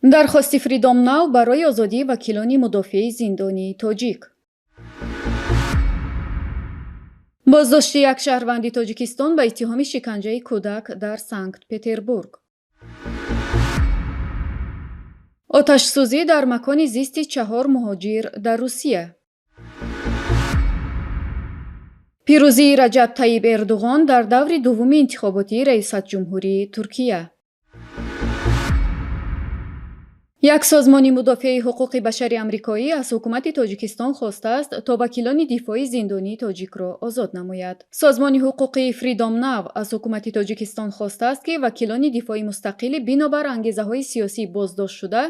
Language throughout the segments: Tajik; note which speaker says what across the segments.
Speaker 1: Дархости Freedom Now барои озодии вакилони мудофиаи зиндонии тоҷик. Боздошти як шаҳрванди Тоҷикистон ба иттиҳоми шиканҷаи кӯдак дар Санкт-Петербург. Оташсӯзӣ дар макони зисти чаҳор муҳоҷир дар Русия. Пирӯзии Раҷаб Таиб Эрдуғон дар даври дуввуми интихоботии раёсатҷумҳурии Туркия. Як созмони мудофиаи ҳуқуқи башари амрикоӣ аз ҳукумати Тоҷикистон хостааст, то вакилони дифои зиндонии тоҷикро озод намояд. Созмони ҳуқуқии Freedom Now аз ҳукумати Тоҷикистон хостааст, ки вакилони дифои мустақили бинобар ангезаҳои сиёсӣ боздоштшуда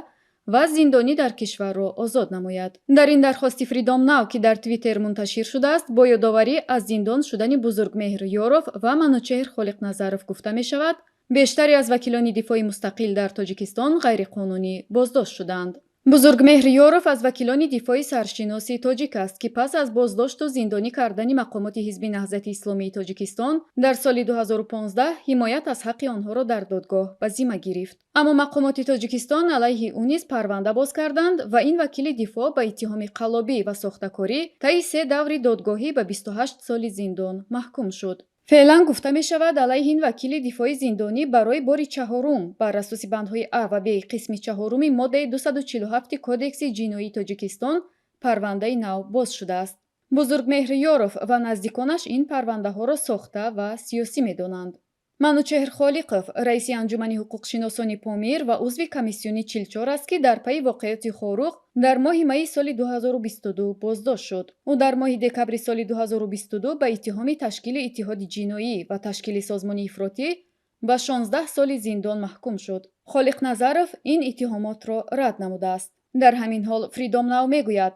Speaker 1: ва зиндонӣ дар кишварро озод намояд. Дар ин дархости Freedom Now, ки дар Твиттер мунташир шудааст, бо ёдоварӣ аз зиндон шудани Бузургмеҳр Ёров ва Манучеҳр Холиқназаров гуфта мешавад, бештаре аз вакилони дифои мустақил дар Тоҷикистон ғайриқонунӣ боздошт шуданд. Бузургмеҳр Ёров аз вакилони дифои саршиноси тоҷик аст, ки пас аз боздошту зиндонӣ кардани мақомоти Ҳизби Наҳзати Исломии Тоҷикистон дар соли 2015 ҳимоят аз ҳаққи онҳоро дар додгоҳ ба зимма гирифт. Аммо мақомоти Тоҷикистон алайҳи ӯ низ парванда боз карданд ва ин вакили дифоъ ба иттиҳоми қаллобӣ ва сохтакорӣ таи се даври додгоҳӣ ба 28 соли зиндон маҳкум шуд. Феълан, гуфта мешавад, алайҳи ин вакили дифои зиндонӣ барои бори чаҳорум бар асоси бандҳои а ва б қисми чаҳоруми моддаи 247 Кодекси ҷиноии Тоҷикистон парвандаи нав боз шудааст. Бузургмеҳр Ёров ва наздиконаш ин парвандаҳоро сохта ва сиёсӣ медонанд. Манучеҳр Холиқов раиси Анҷумани ҳуқуқшиносони Помир ва узви Комиссиони 44 аст, ки дар пайи воқеоти Хоруғ дар моҳи майи соли 2022 боздошт шуд. Ӯ дар моҳи декабри соли 2022 ба иттиҳоми ташкили иттиҳоди ҷиноӣ ва ташкили созмони ифротӣ ба 16 соли зиндон маҳкум шуд. Холиқназаров ин иттиҳомотро рад намудааст. Дар ҳамин ҳол Freedom Now мегӯяд,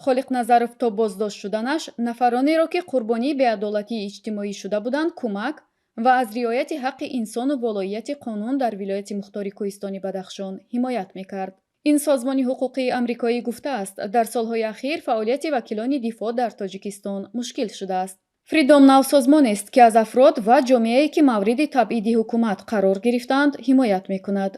Speaker 1: Холиқназаров то боздошт шуданаш нафаронеро, ки қурбонии беадолатии иҷтимоӣ шуда буданд, кӯмак ва аз риояти ҳаққи инсону волоияти қонун дар Вилояти Мухтори Кӯҳистони Бадахшон ҳимоят мекард. Ин созмони ҳуқуқии амрикоӣ гуфтааст, дар солҳои ахир фаъолияти вакилони дифоъ дар Тоҷикистон мушкил шудааст. Freedom Now созмонест, ки аз афрод ва ҷомеае, ки мавриди табъиди ҳукумат қарор гирифтаанд, ҳимоят мекунад.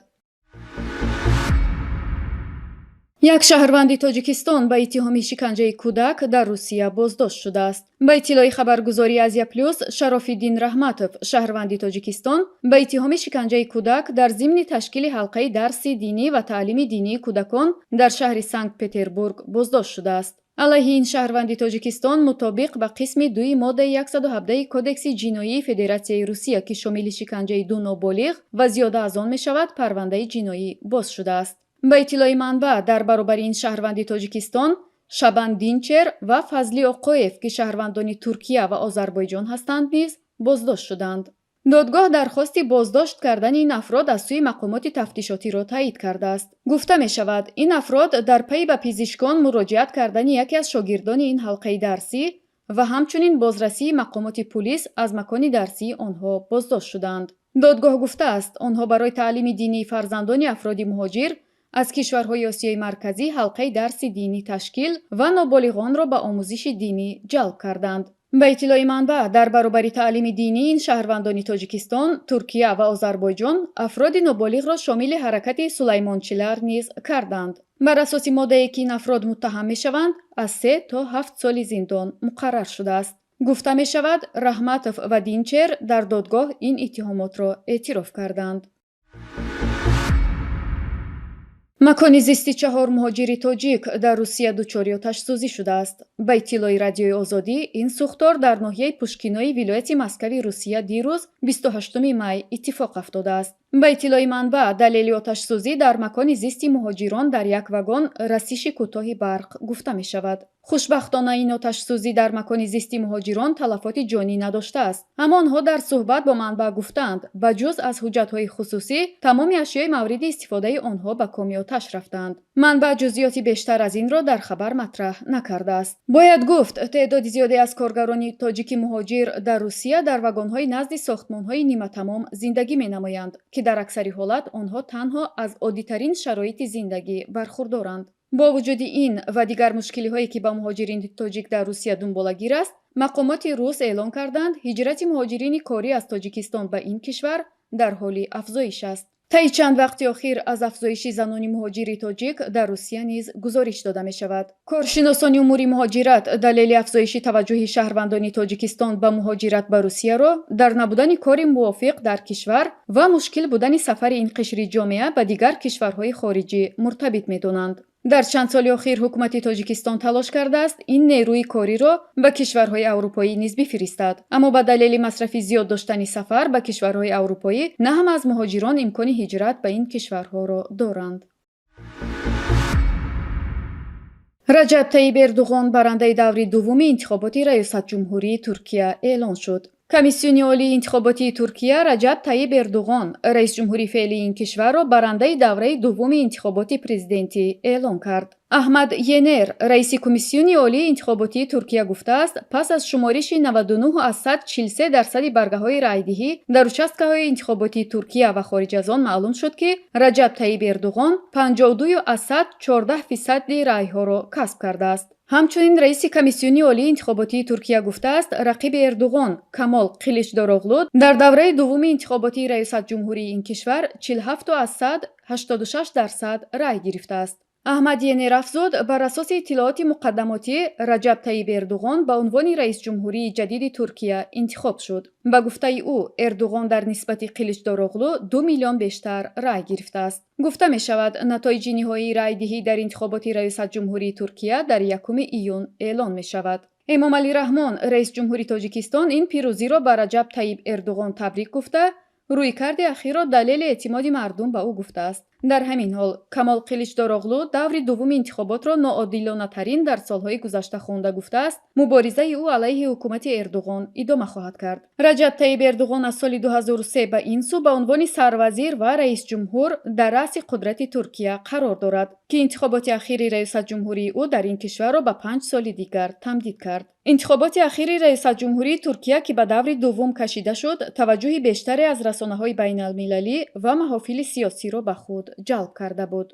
Speaker 1: Як шаҳрванди Тоҷикистон ба иттиҳоми шиканҷаи кӯдак дар Русия боздошт шудааст. Ба иттилои хабаргузории Азия Плюс, Шарофиддин Раҳматов, шаҳрванди Тоҷикистон, ба иттиҳоми шиканҷаи кӯдак дар зимни ташкили ҳалқаи дарси динӣ ва таълими динии кӯдакон дар шаҳри Санкт-Петербург боздошт шудааст. Алайҳи ин шаҳрванди Тоҷикистон мутобиқ ба қисми дуи моддаи 117 Кодекси ҷиноии Федератсияи Русия, ки шомили шиканҷаи ду ноболиғ ва зиёда аз он мешавад, парвандаи ҷиноӣ боз шудааст. Ба иттилои манбаъ, дар баробари ин шаҳрванди Тоҷикистон Шабан Динчер ва Фазли Оқоев, ки шаҳрвандони Туркия ва Озарбойҷон ҳастанд, низ боздошт шуданд. Додгоҳ дархости боздошт кардани ин афрод аз сӯи мақомоти тафтишотиро таъид кардааст. Гуфта мешавад, ин афрод дар пайи ба пизишкон муроҷиат кардани яке аз шогирдони ин ҳалқаи дарсӣ ва ҳамчунин бозрасии мақомоти пулис аз макони дарсии онҳо боздошт шуданд. Додгоҳ гуфтааст, онҳо барои таълими динии фарзандони афроди муҳоҷир аз кишварҳои Осиёи Марказӣ ҳалқаи дарси динӣ ташкил ва ноболиғонро ба омӯзиши динӣ ҷалб карданд. Ба иттилои манбаъ, дар баробари таълими динии ин шаҳрвандони Тоҷикистон, Туркия ва Озарбойҷон афроди ноболиғро шомили ҳаракати сулаймончилар низ карданд. Бар асоси моддае, ки ин афрод муттаҳам мешаванд, аз 3 то 7 соли зиндон муқаррар шудааст. Гуфта мешавад, Раҳматов ва Динчер дар додгоҳ ин иттиҳомотро эътироф карданд. Макони зисти чаҳор муҳоҷири тоҷик дар Русия дучори оташсӯзӣ шудааст. Ба иттилои Радиои Озодӣ, ин сӯхтор дар ноҳияи Пушкинои вилояти Москави Русия дирӯз, 28 май, иттифоқ афтодааст. Ба иттилои манбаъ, далели оташсӯзӣ дар макони зисти муҳоҷирон дар як вагон расиши кӯтоҳи барқ гуфта мешавад. Хушбахтона, ин оташсӯзӣ дар макони зисти муҳоҷирон талафоти ҷонӣ надоштааст, аммо онҳо дар суҳбат бо манбаъ гуфтаанд, ба ҷуз аз ҳуҷҷатҳои хусусӣ тамоми ашёи мавриди истифодаи онҳо ба коми оташ рафтаанд. Манбаъ ҷузъиёти бештар аз инро дар хабар матраҳ накардааст. Бояд гуфт, теъдоди зиёде аз коргарони тоҷики муҳоҷир дар Русия дар вагонҳои назди сохтмонҳои ниматамом зиндагӣ менамоянд, ки дар аксари ҳолат онҳо танҳо аз оддитарин шароити зиндагӣ бархурдоранд. Бо вуҷуди ин ва дигар мушкилиҳое, ки ба муҳоҷирини тоҷик дар Русия дунболагир аст, мақомоти рус эълон карданд, ҳиҷрати муҳоҷирини корӣ аз Тоҷикистон ба ин кишвар дар ҳоли афзоиш аст. Таи чанд вақти охир аз афзоиши занони муҳоҷири тоҷик дар Русия низ гузориш дода мешавад. Коршиносони умури муҳоҷират далели афзоиши таваҷҷӯҳи шаҳрвандони Тоҷикистон ба муҳоҷират ба Русияро дар набудани кори мувофиқ дар кишвар ва мушкил будани сафари ин қишри ҷомеа ба дигар кишварҳои хориҷӣ муртабит медонанд. Дар чанд соли охир ҳукумати Тоҷикистон талош кардааст, ин нерӯи кориро ба кишварҳои аврупоӣ низ бифиристад, аммо ба далели масрафи зиёд доштани сафар ба кишварҳои аврупоӣ на ҳама аз муҳоҷирон имкони ҳиҷрат ба ин кишварҳоро доранд. Раҷаб Таиб Эрдуғон барандаи даври дуввуми интихоботи раёсатҷумҳурии Туркия эълон шуд. Комиссиони олии интихоботии Туркия Раҷаб Таиб Эрдуғон, раисҷумҳури феълии ин кишварро, барандаи давраи дуввуми интихоботи президентӣ эълон кард. Аҳмад Йенер, раиси Комиссиони олии интихоботии Туркия, гуфтааст, пас аз шумориши 99,43 дарсади баргаҳои раъйдиҳӣ дар участкаҳои интихоботии Туркия ва хориҷ аз он маълум шуд, ки Раҷаб Таиб Эрдуғон 52,14 фисади раъйҳоро касб кардааст. Ҳамчунин раиси Комиссиони олии интихоботии Туркия гуфтааст, рақиби Эрдуғон Камол Қиличдороғлу дар давраи дуввуми интихоботии раёсатҷумҳурии ин кишвар 47,86 дарсад рай гирифтааст. Аҳмад Йенер афзуд, бар асоси иттилооти муқаддамотӣ Раҷаб Таиб Эрдуғон ба унвони раисҷумҳурии ҷадиди Туркия интихоб шуд. Ба гуфтаи ӯ, Эрдуғон дар нисбати Қиличдороғлу 2 миллион бештар рай гирифтааст. Гуфта мешавад, натоиҷи ниҳоии раъйдиҳӣ дар интихоботи раёсатҷумҳурии Туркия дар 1 июн эълон мешавад. Эмомалӣ Раҳмон, раисҷумҳури Тоҷикистон, ин пирӯзиро ба Раҷаб Таиб Эрдуғон табрик гуфта, рӯйкарди ахирро далели эътимоди мардум ба ӯ гуфтааст. Дар ҳамин ҳол Камол Қиличдороғлу даври дуввуми интихоботро ноодилонатарин дар солҳои гузашта хонда, гуфтааст, муборизаи ӯ алайҳи ҳукумати Эрдуғон идома хоҳад кард. Раҷаб Таиб Эрдуғон аз соли 2003 ба ин сӯ ба унвони сарвазир ва раисҷумҳур дар раъси қудрати Туркия қарор дорад, ки интихоботи ахири раёсатҷумҳурии ӯ дар ин кишварро ба 5 соли дигар тамдид кард. Интихоботи ахири раёсатҷумҳурии Туркия, ки ба даври дуввум кашида шуд, таваҷҷӯҳи бештаре аз расонаҳои байналмилалӣ ва маҳофили сиёсиро ба худ ҷалб карда буд.